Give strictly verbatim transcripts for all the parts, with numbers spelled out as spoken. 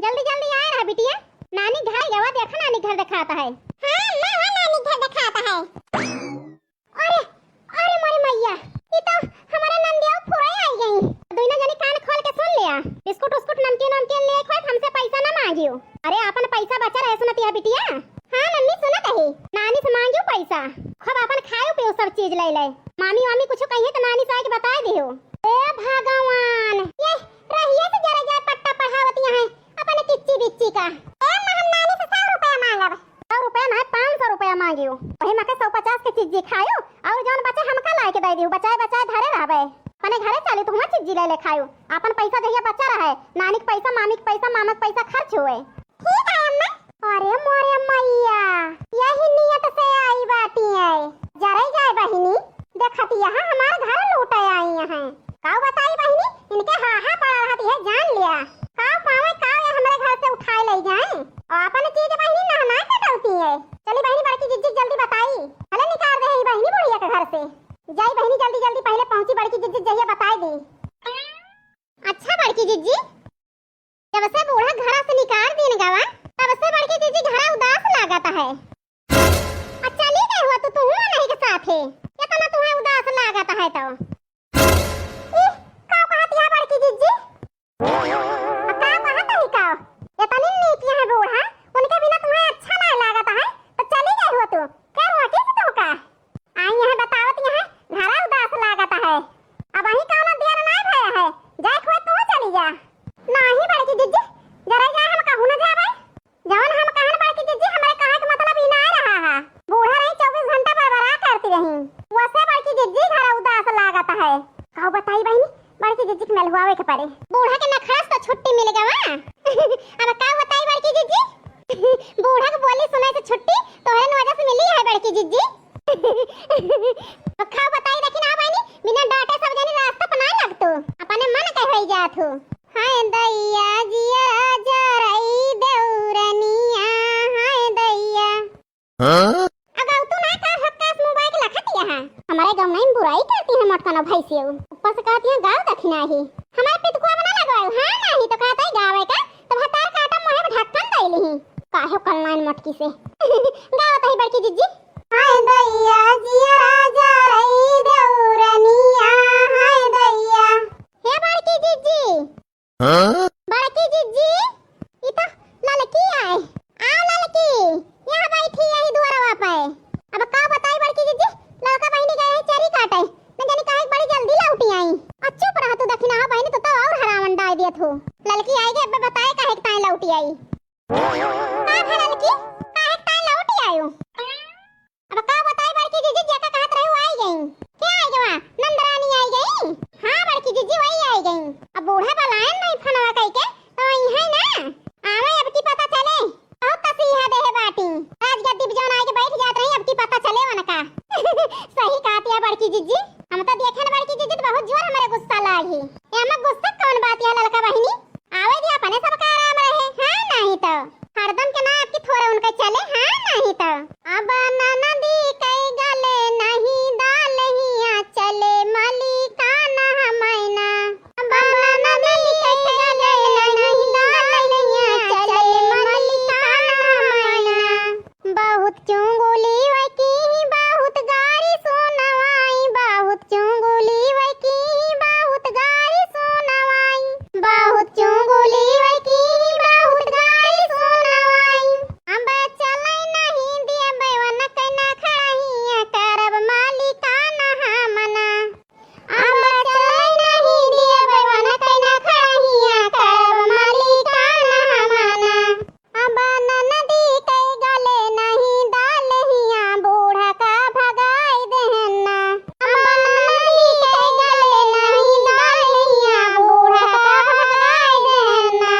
जल्दी जल्दी आए रहा बिटिया, नानी घर गवा, देखा नानी घर देखात है। हाँ अम्मा, हाँ नानी घर देखात है। अरे, अरे मोरे मैया, ई तो हमारे नंदिया फुराई आई गई। दुइनो जनी कान खोल के सुन लिया, बिस्कुट उस्कुट नमकीन वमकीन ले खोज, हमसे पैसा ना मांगियो। अरे आपन पैसा बचा रहे सुनत या बिटिया। हाँ मम्मी सुनत ही, नानी से मांगियो पैसा, खूब आपन खायो पियो सब चीज ले ले। मामी वामी कुछ कहिए तो नानी से आके बताए दियो। ए भगवान, ये रहिए से जरा जाए पट्टा पढ़ावत यहाँ अपने किच्ची बिच्ची का। ए अम्मा हम नानी से सौ रुपया मांगब। सौ रुपया ना, पाँच सौ रुपया मांगियो। वही मके सौ पचास के चीज खायो और जौन बचे हमका लाए के दे दियो। बचाए बचाए धरे रहबे, अपने घरे चली तो हुआ चीज ले ले खायो। अपन पैसा जहिया बचा रहे, नानी के पैसा, मामी के पैसा, मामा के पैसा खर्च हुए। ठीक है अम्मा। अरे मोरे मैया, यही नियत से आई बाटी है। जरे जाए बहिनी, देखत यहाँ हमार घर लूटे आई हैं। का बताई बहिनी, इनके हाहा पड़ा रहत है, जान लिया। का पावे का ये हमरे घर से उठाए ले जाए? और अपन चीज बहिनी नहना के डलती है। चली बहिनी बड़की जिज्जी जल्दी बताई। भले निकाल दे ही बहिनी बुढ़िया के घर से। जाई बहिनी जल्दी जल्दी, पहले पहुंची बड़की जिज्जी जहिया बताई दी। अच्छा बड़की जिज्जी, जब से बूढ़ा घरा से निकाल दीन गवा, तब से बड़की जिज्जी घरा उदास लागत है। आ चली गई हुआ तू, तू हुआ नहीं के साथे, इतना तुम्हें उदास लागत है तो। ई, का कहत है बड़की जिज्जी? आ का कहत है का? इतनी नीक है बूढ़ा, उनके बिना तुम्हें अच्छा ना लागत है, तो चली गई हुआ तू। का हुआ किस तुमका? आई यहाँ बतावत यहाँ घरा उदास लागत है। अब अही कौनो देर ना भय है, जाए खोए तू चली जा। नाही बड़की जिज्जी, जरा जा हम कहूँ न जाबे। जवन हम कहन बड़की जिज्जी, हमरे कहे के मतलब ई ना रहा है। बूढ़ा रही चउबीस घंटा बरबरा करती रही। वैसे बड़की जिज्जी घरा उदास लागत है। का बताई बहिनी, बड़की जिज्जी के मेलहुआवे के पड़े। बूढ़ा के नखरस तो छुट्टी मिल गवा। अब का बताई बड़की जिज्जी? बूढ़ा के बोली सुने से छुट्टी तोहरे नजर से मिली है बड़की जिज्जी। अब का बताई, देखी ना बहिनी, बिना डांटे सब जनी रास्ता पर ना लगतू, अपने मन कह होई जात हो। हाय दैया जिया राजा रई देउरनिया, हाय दैया। हाँ? अगर तू ना का हक्कास मुबाइक लखत यहाँ। हमारे गाँव में बुराई करती है मोटकना भैंसियो। ऊपर से कहती है गाँव दखिना ही। हमारे पितकुआ बना लगवाओ, हाँ नाही तो कहता है गावे का, तो भतार काटा मुँहे में ढक्कन दे ली। काहे कल नाइन मोटकी से। गावत है बड़की जिज्जी। हाय दैया जिया राजा रई देउरनिया, हाय दैया। हे बड़की जिज्जी, हाँ? बड़की जिज्जी, ई तो ललकी आए। आओ ललकी, यहाँ बैठी यही दुआरवा पे। अब का बताई बड़की जिज्जी, ललका बहिनी गए हैं चरी काटे, न जानी काहे बड़ी जल्दी लौटी आई। आ चुप रह तू दखिना बहिनी, तो, तो और हरावन डाल दियत हो। ललकी आई गए, अब बताए काहे के ताई लौटी आई। का भा ललकी, काहे के ताई लौटी आयो? अब का बताई बड़की जिज्जी, जेका कहत रहे वो आई गई। के आई गवा? नंदरानी आई गई? हाँ बड़की जिज्जी वही आई गई। अब बूढ़ा बलायन नहीं फनवा कई के तो आई है ना। आवे अब की पता चले। बहुत तसीहा देहे बाटी। राजगद्दी पे जौन आके बैठ जात रही, अब की पता चले उनका। सही कहती है बड़की जिज्जी। हम तो देखे न बड़की जिज्जी तो बहुत जोर हमारे गुस्सा लागी। ये हम गुस्सा कौन बात है ललका बहिनी? आवे दे अपने सबका आराम रहे, हाँ नाही तो। हरदम के ना आपकी थोड़े उनका चले, हाँ नाही तो। अब ननदी कई गले नहीं दाल हिया चले मलिकाना हमैना। अब ननदी कई गले नहीं दाल हिया चले मलिकाना हमैना। बहुत चुंगुली वकी, बहुत गारी सुनवाई, बहुत चुंगुली वकी, बहुत गारी सुनवाई, बहुत चुंगुली वकी, बहुत गारी सुनवाई। अब चलै नहीं दियबै वनकै नखड़हिया, करब मलिकाना हमना। अब चलै नहीं दियबै वनकै नखड़हिया, करब मलिकाना हमना। अब ननदी कई गले नहीं दाल हिया, बूढ़ा का भगाई देहना। अब ननदी कई गले नहीं दाल हिया, बूढ़ा का भगाई देहना।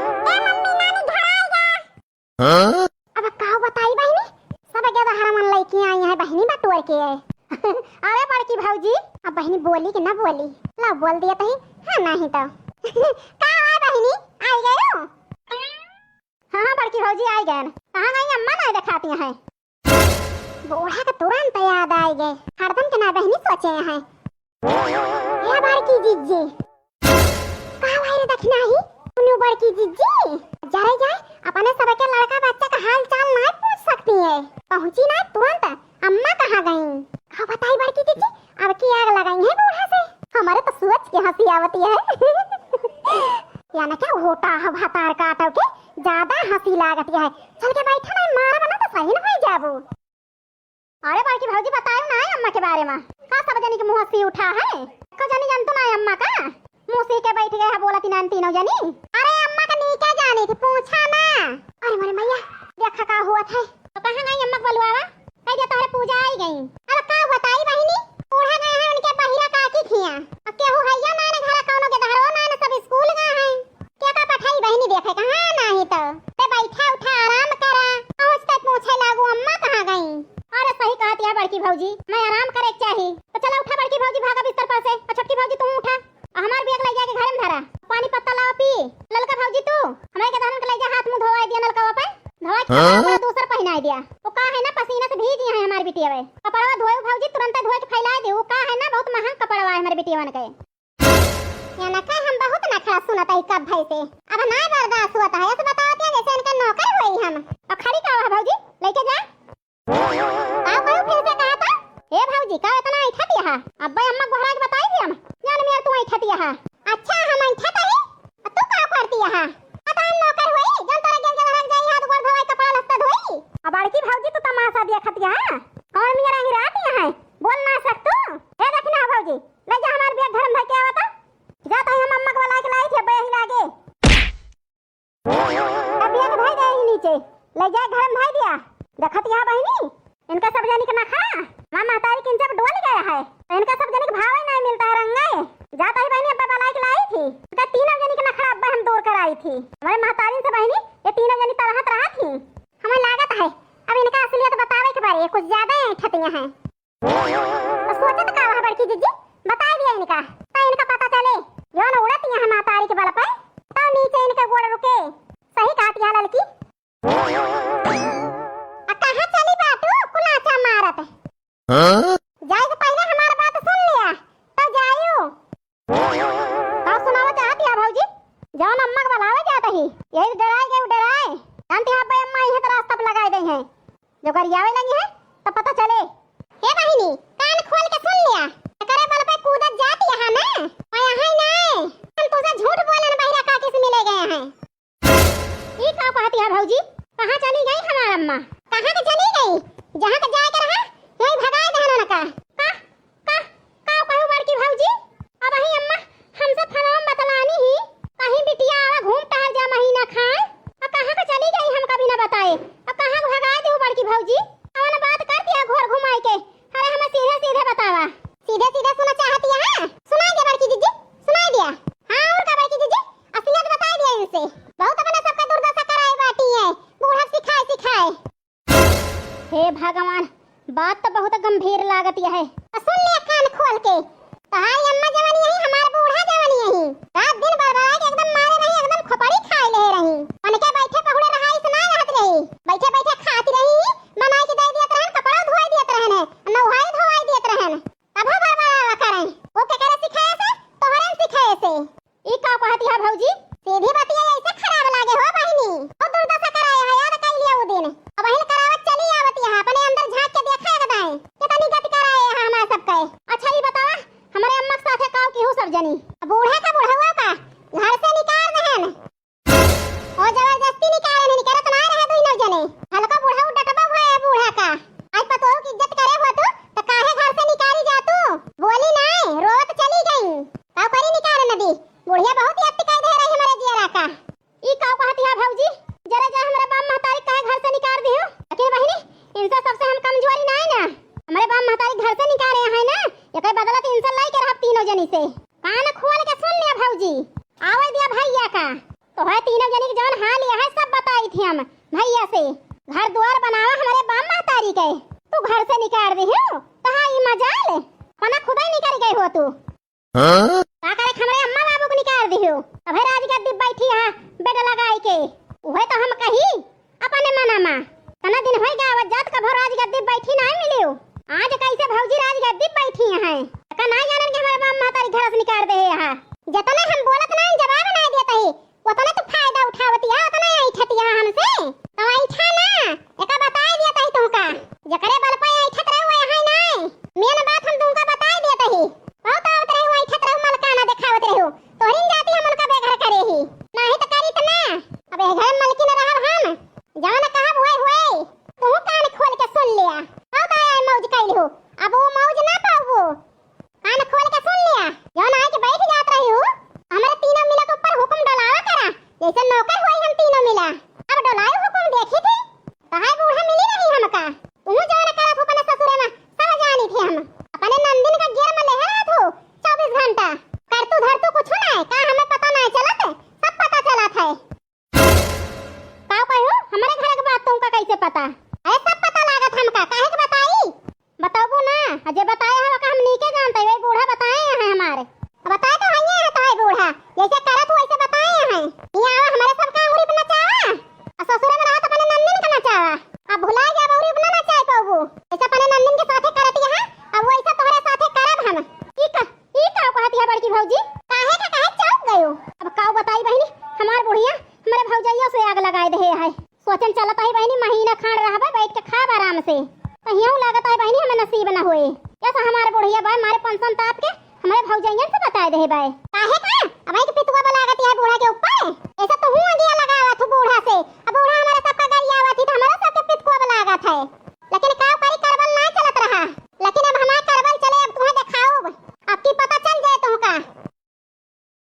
ए मम्मी, नानी घर आई गा। हाँ? अब का बताई बहिनी, सब गदहरवन लइके आई हैं बहिनी बटोर के। अरे बड़की भौजी, अब बहिनी बोली कि ना बोली? ला बोल दिया तही, हाँ नहीं तो। का है बहिनी, आई गयो? हाँ, हाँ, बड़की भौजी आई गए। कहाँ गई अम्मा, नहीं देखाती हैं। बूढ़ा का तुरंत याद आई गए, हरदम के ना बहिनी सोचे हैं। हे बड़की जिज्जी, का भाई रे दखिना ही? तू क्यों बड़की जिज्जी? जरे जाए, अपने सबके लड़का बच्चा का हाल चाल नाहीं पूछ सकती है? पहुँची नाहीं तुरंत, अम्मा कहाँ गईं? का बताई बड़की जिज्जी, अब की आग लगाई है बूढ़ा से। हमारे तो सोच के हँसी आवती है। या ना क्या होता है भातार काटव के, ज्यादा हँसी लागती है। चल के बैठा ना, मारा बना तो सही न होइ जाबू। अरे बड़की भौजी, बतायो ना अम्मा के बारे मा। का सब जनी के मुँह से उठा है? का जनी जानतू ना अम्मा का? मुँह से के बैठ गए है बोलत नाहीं तीनों जनी। अरे अम्मा का नीके जानी थी, पूछा ना। अरे मोरे मैया, देखा का हुआ था। तो कहाँ गई अम्मा के बलुआवा? कह दिया तोहरे पूजा आई गई। अब का बताई बहिनी, बूढ़ा गए हैं उनके बहिरा काकी खिया। अब केहू हैया नाहीं न घरा, कौनो के घरो नाहीं न, सब स्कूल गए हैं। के का पठाई बहिनी देखे कहाँ नाहीं तो। ते बैठा उठा आराम करा। पहुँचते पूछे लागू अम्मा कहाँ गई? अरे सही कहत है बड़की भौजी, मैं आराम करे के चाही। तो चला उठा बड़की भौजी, भागा बिस्तर पर से। और छोटकी भौजी तू उठा। और हमार बैग ले जाके घर में धरा। पानी पत्ता लावा पी। ललका भौजी तू, हमारे के धरन के ले जा, हाथ मुँह धोवाई दिया नलकवा पे। धोवाई के हाँ? कपड़ा दूसर पहिनाई दिया। वो का है ना पसीना से भीज गए हैं हमार बिटिया। कपड़वा धोए भौजी, तुरंत धोए के फैलाए दे। वो का है ना बहुत महंग कपड़वा है हमारे बिटियवन के। या ना का हम बहुत नखरा सुनत हई कब भई से। अब ना बर्दाश्त होत है, ऐसे बतावत है जैसे इनका नौकर होई हम। और खड़ी का हुआ भौजी, लेके जा। का कहू फिर से कहा था? ए भौजी, का इतना ऐठत यहाँ? अब्बे अम्मा गोहरा के बताई थी हम। जान मेर तू ऐठत यहाँ। अच्छा, हम ऐठत हई? और तू का करती यहाँ? पता हम नौकर होई, जल तोरा गेल गेल रख जाई, हाथ गोड़ धोई, कपड़ा लत्ता धोई। अब बड़की भौजी तू तमाशा देखत यहाँ। कौन मेर रही रात यहाँ है? बोल ना सक तू? ए देखी ना भौजी, ले जा हमार बैग घर में धर के आवा तो। जा तो हम अम्मा के बुला के लाई थी, अब यही लागे। अब बैग धर दे यही नीचे, ले जाए घर में धर दिया। देखत यहाँ बहिनी, इनका सब जनी के नखरा, माँ महतारी के इनसे डोल गया है। तो इनका सब जनी के भाव ही नहीं मिलता है रंगे। जा तो ही बहिनी अब्बा बुला के लाई थी, इनका तीनों जनी के नखरा अब्बा हम दूर कराई थी। हमारे महतारी से बहिनी, ये तीनों जनी तरहत रहा थी। हमें लागत है अब इनका असलियत बतावे के बारे कुछ ज्यादा ही ऐठतियाँ हैं। तो सोचत का वह बड़की जिज्जी, बताई दिया इनका, तो इनका पता चले। जौन उड़त यहाँ महतारी के बल पे, तो नीचे इनका गोड़ रुके। सही कहत यहाँ ललकी। आ कहाँ चली बाटू कुलाचा मारत? हाँ? जाए से पहले हमार बात सुन लिया, तो जायू। का सुनावा चाहत या भौजी? जौन अम्मा के बुलावे जात ही, यही से डराए गए, डराए। जानती हो अब्बा अम्मा इहे तो रास्ता पे लगाए दे हैं। जो गरियावे लगी है, तो पता चले। हे बहिनी, कान खोल के सुन लिया। एकरे बल पे कूदत जात यहाँ ना, और यहाँ ही ना आए। हम तुझे झूठ बोले न बहिरा काकी से मिले गए हैं। ई का कहती है भौजी? कहाँ चली गई हमार अम्मा? कहाँ के चली गई? जहाँ के जाए के रहा, वहीं भगाए दहन उनका। का, का, का कहू बड़की भौजी? अब ही अम्मा हमसे फोनवा में बतलानी ही, कहीं बिटिया आवा घूम टहल जा महीना खाए। आ कहाँ के चली गई हमका बिना बताए? आ कहाँ के भगाए देहू बड़की भौजी? कवन बात कर दिया घोर घुमाए के? अरे हमें सीधे सीधे बतावा। सीधे सीधे सुना चाहती है? सुनाई दे बड़की जिज्जी, सुनाई दिया। हाँ और का बड़की जिज्जी, असलियत बताई दिया इनसे। बहुत अपने सबका दुर्दशा कराए बाटी है, बूढ़ा सिखाए सिखाए। हे भगवान, बात तो बहुत गंभीर लागत है। तो सुन लिया कान खोल के, तोहारी अम्मा जवन यही, हमार बूढ़ा जवन यही, रात दिन बड़बड़ा के एकदम मारे रही, एकदम खोपड़ी खाए ले रही। उनके बैठे पहुड़े रहाई से ना रहत रही, बैठे बैठे खात रही, बनाई के दे दियत रहन, कपड़ा धोए दियत रहन, नहाई धोवाई दियत रहन, तबो बड़बड़ावा करें। वो केकरे सिखाए से? तोहरे सिखाए से। ई का कहती है भौजी? सीधी बतिया ऐसे खराब लागे हो बहिनी। ओ दुर्दशा कराए है, याद कर लिया वो दिन। अब बहिन करावत चली आवत यहाँ, अपने अंदर झांक के देखा एक दाएं। कितनी गति कराए है हमारे सबके। अच्छा ई बतावा, हमारे अम्मा के साथे काव की हो सब जनी? अब बूढ़ा का बुढ़वा का घर से निकाल रहन। ओ जबरदस्ती निकाले, नहीं निकलत ना रहे दुई नौ जने। हल्का बूढ़ा उ डटबा हुआ है बूढ़ा का। आज पतोहू की इज्जत करे हुआ तू, तो काहे घर से निकाली जा तू? बोली नाय, रोवत चली गई। का करी निकाल नदी? बुढ़िया बहुत अति कर दे रही हमारे जियरा का। ई का कहती है भौजी? जरा जा हमारे बाप महतारी काहे घर से निकाल दी हो? लेकिन बहिनी, इनसे सबसे हम कमजोरी नाय ना। हमारे बाप महतारी घर से निकाले हैं ना, ये कोई बदलत इनसे लाई के रहब तीनों जनी से। कान खोल के सुन लिया भौजी, आवे दिया भैया का। तोहरे तीनों जनी के जौन हाल यह है, सब बताई थी हम भैया से। घर द्वार बनावा हमारे बाप महतारी के, तू घर से निकाल दी हो, तोहार ई मजाल, पना खुदा ही निकल गए हो तू। हाँ? का करे हमरे अम्मा बाबू को निकाल दी हो, अबे राजगद्दी बैठी है बेड लगाई के, उहे तो हम कही अपने मना मा। तना दिन होई गावत जात कभो राजगद्दी बैठी नाय मिलियो। आज कैसे भौजी राजगद्दी बैठी हैं? का नाय जानन के हमारे बाप महतारी घर से निकाल दे हैं यहाँ। जतने हम बोलत नाय जवाब नाय देत ही, ओतना तू फायदा उठावतिया, ओतना ऐठतिया हमसे। तो ऐठा ना, एका बताई दिया तही तुमका। जकरे बल पे ऐठत रहू, वही नहीं। मेन बात हम तुमका बताई दिया तही। बहुत आवत रहू, ऐठत रहू, मलकाना देखावत रहू। तोहरी न जाती हम उनका बेघर करे ही। नाही तो करी त ना। अब ए घर मलकिन रहब हम। जवन कहब हुए हुए। तू कान खोल के सुन लिया। बहुत आया मौज कैल हो। अब वो मौज ना पाऊ। कान खोल के सुन लिया, जौन आए के बैठ जात रही हूँ, हमरे तीनों मिला के ऊपर हुकुम डोलावा करा, जैसे नौकर हुई हम तीनों मिला। अब डोलाए हुकुम देखी थी, तहाई बूढ़ा मिली रही हमका। तू जौन करत हो अपने ससुरे में, सब जानी थी हम। अपने नंदिन का गियर में लेहे रहत हो चौबीस घंटा। करतू धरतू कुछ ना है, का हमें पता ना चलत है? सब पता चलत है। का कहो, हमरे घर के बात तुमका कैसे पता? अरे सब पता लागत हमका, काहे के बताई? बताबू ना, आ जे बताए हैं ओका हम नीके जानते, वही बूढ़ा बताए हैं हमारे। अब बताए तो हइये है तोहे बूढ़ा, जैसे करत हो वैसे बताए हैं। यहाँ आवा हमारे सबका अंगुरी पर नचावा, आ ससुरे में रहत अपने नंदिन का नचावा। अब भुला गया, अब अंगुरी पर ना नचाए पाबू। जैसे अपने नंदिन के साथे करत यहाँ, अब वैसे तोहरे साथे करब हम। ई का, ई का कहत है बड़की भौजी? काहे का काहे चौंक गयो? अब काऊ बताई बहिनी, हमार बुढ़िया हमरे भौजैया से आग लगाए दे है। सोचन चलत आई बहिनी, महीना खान रहबे बैठ के खाब आराम से। कहियो लागत आई बहिनी हमें नसीब न होए। कैसा हमार बुढ़िया बाय मारे पंसन ताप के हमरे भौजैयन से बताए दे बाय। काहे का? अब आई के पितुआ बलागत है बूढ़ा के ऊपर। ऐसा तो हूँ दिया लगावा थू बूढ़ा से।